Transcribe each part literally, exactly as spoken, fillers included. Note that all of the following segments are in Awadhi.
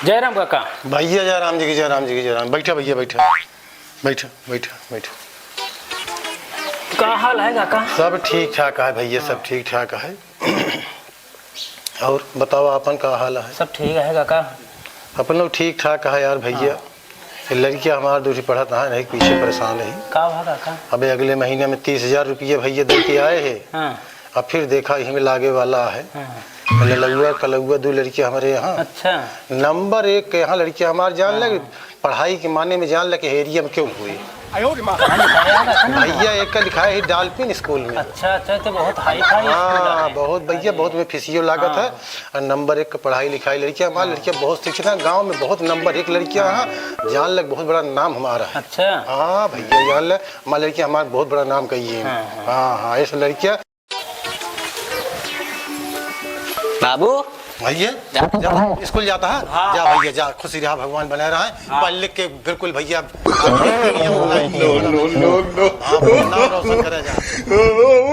जय राम काका। भैया जय राम जी की, जय राम जी की, जय राम। बैठा भैया, बैठा। बैठा, बैठा, बैठा। का हाल है काका? सब ठीक ठाक है भैया, सब ठीक ठाक है। और बताओ, आपन का हाल है? सब ठीक है काका। अपन लोग ठीक ठाक है यार भैया। हाँ। ये लड़किया हमार दूसरी पढ़त ना है, नहीं पीछे परेशान है। का हुआ काका? अबे अगले महीने में तीस हजार रुपये भैया दे के आए हैं। हाँ। अब फिर देखा, यही में लागे वाला है। हाँ। ललुआ कलुआ दो लड़किया हमारे यहाँ। अच्छा। नंबर एक के यहाँ लड़किया हमार जान लगे, हाँ। पढ़ाई के माने में जान लगे, area में क्यों हुई। कहाँ लिखाया है काका? भैया एक का लिखाया है डाल्फिन स्कूल में। अच्छा, अच्छा, तो बहुत हाई फाई स्कूल है। हाँ, बहुत भैया, बहुत में फीसियो लागत है। हाँ। और नंबर एक का पढ़ाई लिखाई लड़किया हमार, हाँ। लड़किया बहुत शिक्षित है, गाँव में बहुत नंबर एक लड़किया है, जान लग बहुत बड़ा नाम हमारा है। अच्छा। हाँ भैया, जान ले, हमार लड़किया हमार बहुत बड़ा नाम कही है। हाँ, हाँ। हाँ, हाँ, इस लड़किया बाबू। भैया, जा। जा, स्कूल जाता है? हाँ। जा भैया, जा, खुशी रहा, भगवान बनाए रहा है। हाँ। पढ़ लिख के बिल्कुल भैया, नो, नो, नो, नो। हाँ, नाम रोशन करे जा।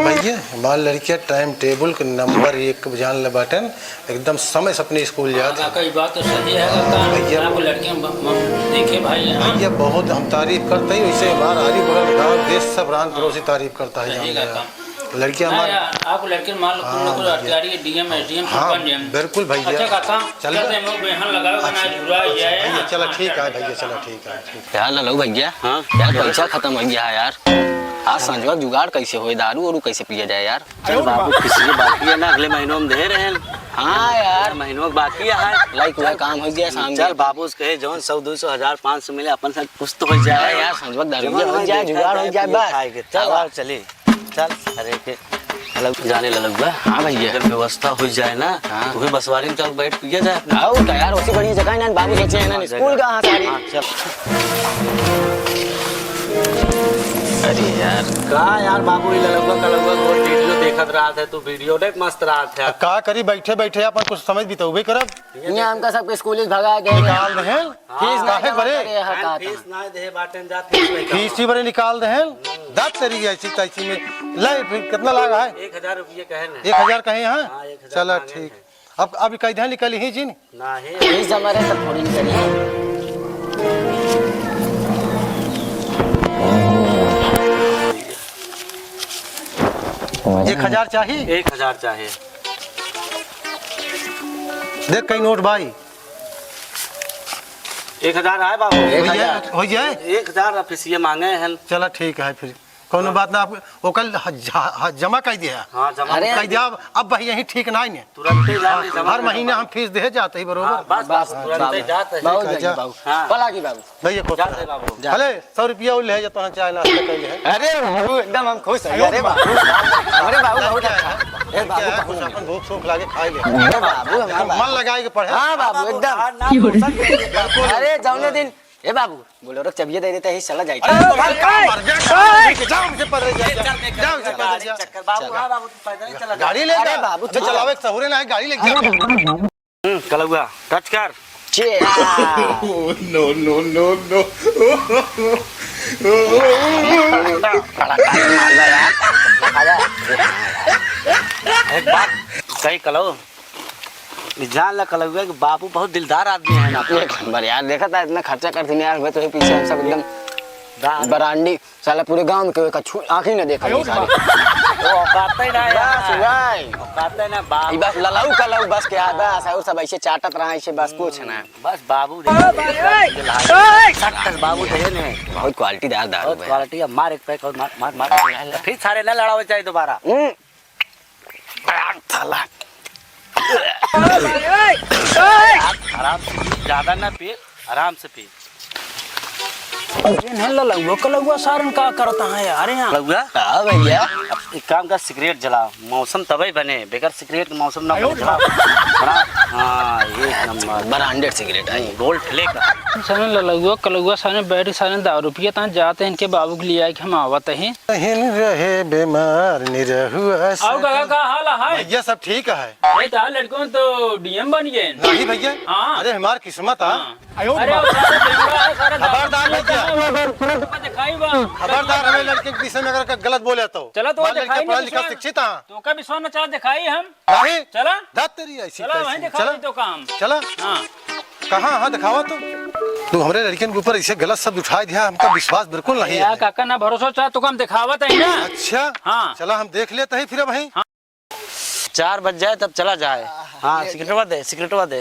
भैया, हमार लड़किया time table के नंबर एक जान ले बाटन, एकदम समय से अपने स्कूल जात है। काका, ये बात तो सही है, काका। भैया। आपको लड़कियां ब-, ब-, देखे भाई, हाँ। भैया, बहुत हम तारीफ करते ही, वैसे हमार आरी बगल गाँव देश सब रान पड़ोसी तारीफ करता है, सही जान काका। ले। लड़किया ना हमार यार, आपको लड़के मान लो, कुल हाँ, लोग भैया। अधिकारी, D M, S D M, हाँ, superintendent। बिल्कुल भैया। अच्छा काका, चल चलते बे। हम लोग बेहन लगावे, अच्छा, बना झुरा अच्छा, जाए। भैया, चला, हाँ, ठीक है, चल, भैया, चल, चला, हाँ। ठीक है, ठीक। यार, ललऊ भैया, हाँ? यार, पैसा खतम होइ गया है यार। आज संजवा जुगाड़ कैसे होए, दारू वारू कैसे पिया जाए यार? चल बाबू, किसी के बाकी है ना, अगले महीनों में दे रहे हैं। हाँ यार। अगले महीनों में बाकी है। लाइक हुआ काम होइ गया शाम चल के। बाबू से कहे, जौन सौ, दो सौ, हजार, पाँच सौ मिले, अपन से कुछ तो होइ जाए। अरे यार, संजवा दारू जमन होइ जाए, जुगाड़ होइ जाए, बस। खाएंगे। चल, आओ, चली। चल, अरे के, मतलब, जाने ललुआ। हाँ भैया। अगर व्यवस्था होइ जाए ना, हाँ। तो वही बसवारी में चल बैठ पिया जाए अपने। आओ, तो यार, उसी बढ़िया जगह है ना, बाबू सोचे हैं ना, हाँ, स्कूल जगह। कहाँ सारी? हाँ, चल। अरे यार। का यार बाबू, ये ललुआ कलुआ को video देखत रहा था, तू video देख मस्त रहा था। का करी, बैठे बैठे अपन कुछ समय बितौबे करब। यहाँ हमका सबके स्कूल ही भगा गए। निकाल देहें। फीस ना काहे जमा बरे? करे, हाँ, का फीस ना दे बाटेन जा, फीस नहीं फीस करो। ही बरे निकाल देहें। दाँत तेरी ऐसी तैसी में। ले, फिर कितना लागा है? एक हजार रुपये कहे ना। एक हजार कहे, हाँ? हाँ, एक हजार चला, मांगे ठीक। हैं। अब, अब कह दे निकली ही जिन। नहीं। फीस जमा रहे तब थोड़ी निकली। एक हजार चाहिए? एक हजार चाहिए। देख कहीं नोट भाई। एक हजार आए बाबू। एक हजार। हो जाए? एक हजार अब फीसिए मांगे हैं। चला ठीक है फिर। कौनो बात ना, आप ओकर ह-, ह-, ह-, जमा कर दिया। हाँ, जमा अरे। कर दिया। अब, अब भाई यही ठीक ना है। तुरंते जाके जमा हर कर महीना दो। हम फीस दे जाते ही बरोबर। हाँ, बस, बस, बस, तुरंते बस। जाते ही। बहुत ठीक है, जा। बाबू। हाँ। पलागी बाबू। भैया, खुश जा रहो। दे बाबू। जा। भले सौ रुपया और ले जा, तो हम चाय नाश्ता कर ले। अरे बाबू, एकदम हम खुश हैं। अरे बाबू, अरे बाबू, बहुत अच्छा। ए बाबू, क्या है, बहुत कुछ अच्छा। अपन भूख सूख लागे, खाए ले। अरे बाबू, हमारा मन लगाए के पढ़े। हाँ बाबू, एकदम। हाँ, ना, बिल्कुल। अरे जौने दिन, ए बाबू, बोलेरो के चबिया दे देते ही, चला जाए। अरे, तो भाई, कहाँ मर गया? कहाँ मर गया? जाओ, हमसे पैदल जा, जा। जाओ, हमसे पैदल जा। चक्कर, बाबू, हाँ बाबू, तुम पैदल ही चला जाओ। गाड़ी ले अरे जा। बाबू, अबे चलो। चलावे के सहूरे ना है, गाड़ी ले जा। हम्म, कलौआ, touch कर। No, no, no, no. बड़ा टाइम मार रहा यार। एक बात कही कलौ, ई जान ला कलौआ कि बाबू बहुत दिलदार आदमी है ना। एक नंबर यार, देखा था इतना खर्चा कर दिया यार, मैं तो पीछे हम सब एकदम बरांडी। साला पूरे गांव में केहू का छू-, आँख ही ना देखा ये सारे। वो औकात ही ना यार। बस भाई। औकात ही ना बाप। ई बस ललऊ कलऊ बस के आ, बस, और सब ऐसे चाटत रहा, ऐसे बस कुछ ना। बस बाबू दे। सट्टस बाबू दे ने। बहुत quality दार दारू बहुत है। Quality है, मार एक पैक और मार, मार, मार। फिर सारे ना लड़ावे चाहे दोबारा। हम्म। साला। आराम से पी, ज्यादा ना पी, आराम से पी। इन्हन ललउआ कलउआ सारन का करता है यार यहाँ? ललउआ? हाँ भैया। अब एक काम कर, सिगरेट जला, मौसम तबे बने, बगैर सिगरेट के मौसम ना बने। जला। बड़ा, हाँ, एक नंबर। Branded सिगरेट है। Gold Flake। सारन ललउआ कलउआ सारन बैठ सारन दारू पियत हैं, जाते हैं इनके बाबू के लिए आए कि हम आवत हैं। हिन रहे बीमार निरहुआ से। आओ काका, का हाल है? भैया, सब ठीक है। अरे, तार लड़कों तो D M बन गए। नहीं भैया। हाँ। अरे, हमार किस्मत है। हाँ। अरे, वो सारे बेवड़ा है, सारे खबरदार दारू भैया। पीता है, वो दिखाई बा। खबरदार, हमें लड़के के विषय में अगर गलत बोले तो। चला, तो हमारे लड़के दिखाई पढ़ा नहीं लिखा निशान। शिक्षित है। तो का विश्वास न चला, दिखाई हम। नहीं। चला। धत तेरी ऐसी चला, तैसी। वहीं दिखा चला। दी तो काम। चला। हाँ। कहाँ? हाँ, दिखावा तो। तू हमरे लड़कियन के ऊपर ऐसे गलत शब्द उठाई दिया, हमका विश्वास बिल्कुल नहीं यार है। काका, ना भरोसा चाह, तो हम दिखावत है ना। अच्छा, हाँ। चला हम देख लेते हैं फिर अब वहीं। हाँ। चार बज जाए तब चला जाए। हाँ, ये सिगरेटवा दे, सिगरेटवा दे।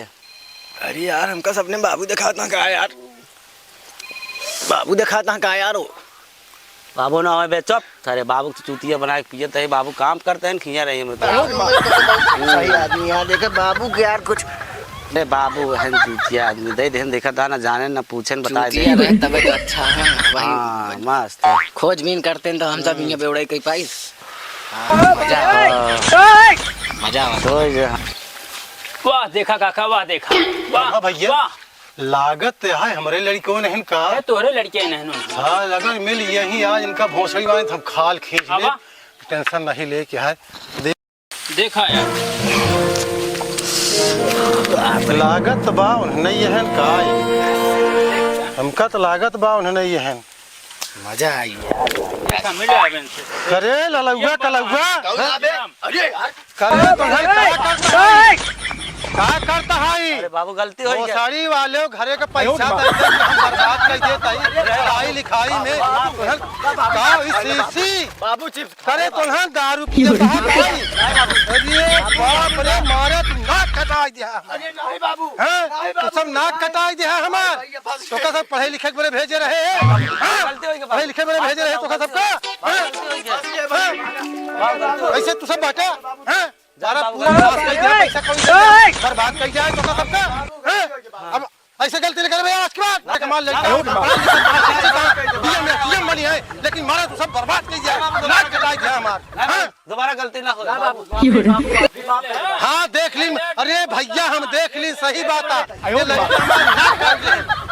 अरे यार, हमका सपने में बाबू दिखाता का यार? बाबू दिखाता का यार वो? बाबू ना होए बे, चुप। अरे बाबू तो चूतिया बना के पियत है, बाबू काम करते हैं, खिया रही है। सही आदमी यार, देखे बाबू के यार कुछ। अरे बाबू है चूतिया आदमी, दे देहन, देखा था ना, जाने ना पूछे न बताए दे। चूतिया रहे तबे तो अच्छा है, वही हाँ, मस्त। खोजबीन करते हैं तो हम सब यहाँ बेवड़े कहीं पाई। मजा आवा। मजा आवा। तो ये वाह, देखा काका, वाह, देखा। वाह, हाँ भैया। वाह। लागत है हमरे लड़िकवन हन का? अरे, तोहरे लड़िके नहीं हन। हाँ, लगन मिल यही आज इनका भोसड़ी वाले हम खाल खींच ले। आवा। टेंशन नहीं ले के है। दे- देखा यार। लागत बा उन्हें नहीं हन का? हमका तो लागत बा उन्हें नहीं हन। मजा आई यार। देखा, मिल जाए इनसे। अरे, ललौआ, कलौआ। कौन आबे? अरे यार। करे तो भाई, का करता है? का करता है? अरे बाबू, गलती हो गया। भोसड़ी वाले घरे के पैसा दे दे के हम बर्बाद कर देता है। पढ़ाई लिखाई में का इसी बाबू चिप्स करे तो ना दारू पिए बाहर भाई। अरे बाप रे, मारे तू नाक कटाई दिया। अरे नहीं बाबू, हैं? नहीं तू बाबू। सब नाक कटाई दिया हमार। तो का सब पढ़े लिखे के बरे भेजे रहे हैं? हाँ? गलती हो गई बाबू। पढ़े लिखे के बरे भेजे रहे तो का सबका? हाँ? हाँ? ऐसे तू सब बाटे? हैं? सारा पूरा नाश कर दिया, पैसा कौड़ी कर दिया, बर्बाद कर दिया है तो का सबका? हैं? अब ऐसे गलती नहीं करबे आज के बाद। देख हमार लड़का है, पढ़ा लिखा, पढ़ा लिखा, डीएम या सीएम बनी है, लेकिन मारा तू सब बर्बाद कर दिया, नाक कटाई दिया हमार। हैं? दोबारा गलती ना हो। हाँ, देख ली। अरे भैया, हम देख ली, सही बात है। ये लड़का हमार नाक काट ले।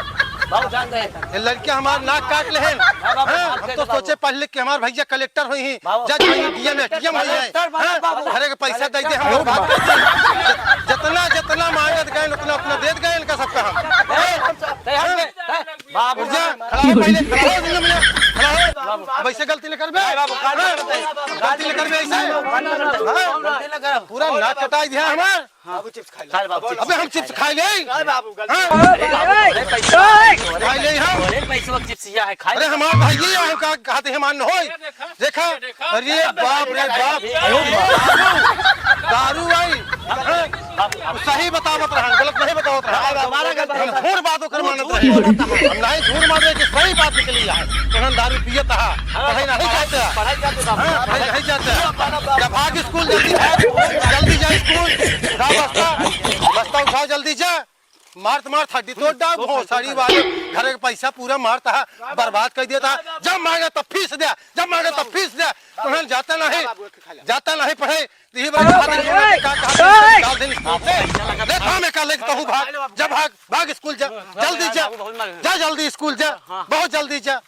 बाबू जान दे। ये लड़का हमार नाक काट ले हैं। हाँ, बाबू, हाँ, माफ हम कर तो दे, बाबू। सोचे पहले कि हमार भैया कलेक्टर हुई हैं, बाबू। जज हुई हैं, डीएम, एसडीएम हुई हैं। कलेक्टर बना, हाँ, बाबू। घरे के पैसा दे दे, हम लोग बात करते हैं। ज-, जितना, जितना मांगत गए, उतना, उतना देत गए इनका सबका हम। ए, हम सब, ए, हम हाँ? दे, ए, बाबू, उठ जा, खड़ा हो पहले, खड़ा हो, दुनिया में खड़ा हो। अब ऐसे गलती न करबे। हाँ? गलती न करबे ऐसे। हाँ? पूरा नाक कटाई दिया हमार। खा ले बाबू, चिप्स। अबे हम चिप्स खाई ले। हाँ? अरे पैसा, खाई ले हम। अरे पैसा चिप्स या है, खाई अरे ले। हमार भाई ये हम का कहते हैं मान होई। देखा? अरे बाप रे बाप। दारू आई। हाँ? सही बतावत रहा, गलत नहीं बतावत रहा। दोबारा गलत हम झूठ बात ओकर मानत रहे। हम नहीं झूठ मारे कि सही बात निकली है। तो हम दारू पियत हा। पढ़ाई नहीं जाते। पढ़ाई जाते बाबू। हाँ, पढ़ाई नहीं जाते। जा भाग स्कूल, जल्दी भाग। जल्दी जा स्कूल। जा बस्ता, बस्ता उठा, जल्दी जा। मारत मारत हड्डी तोड़ डाल, भोसड़ी वाले। घर के पैसा पूरा मारत हा, बर्बाद कर देत हा। जब मांगे तब फीस दे, जब मांगे तब फीस दे। तुहन जाता नहीं, जाता नहीं पढ़े। यही बात कहा था, जो मैं का कहा था, निकाल दे स्कूल से। देखा मैं कल कहूँ भाग, जा भाग, भाग स्कूल जा, जल्दी जा, जा जल्दी स्कूल जा, बहुत जल्दी जा।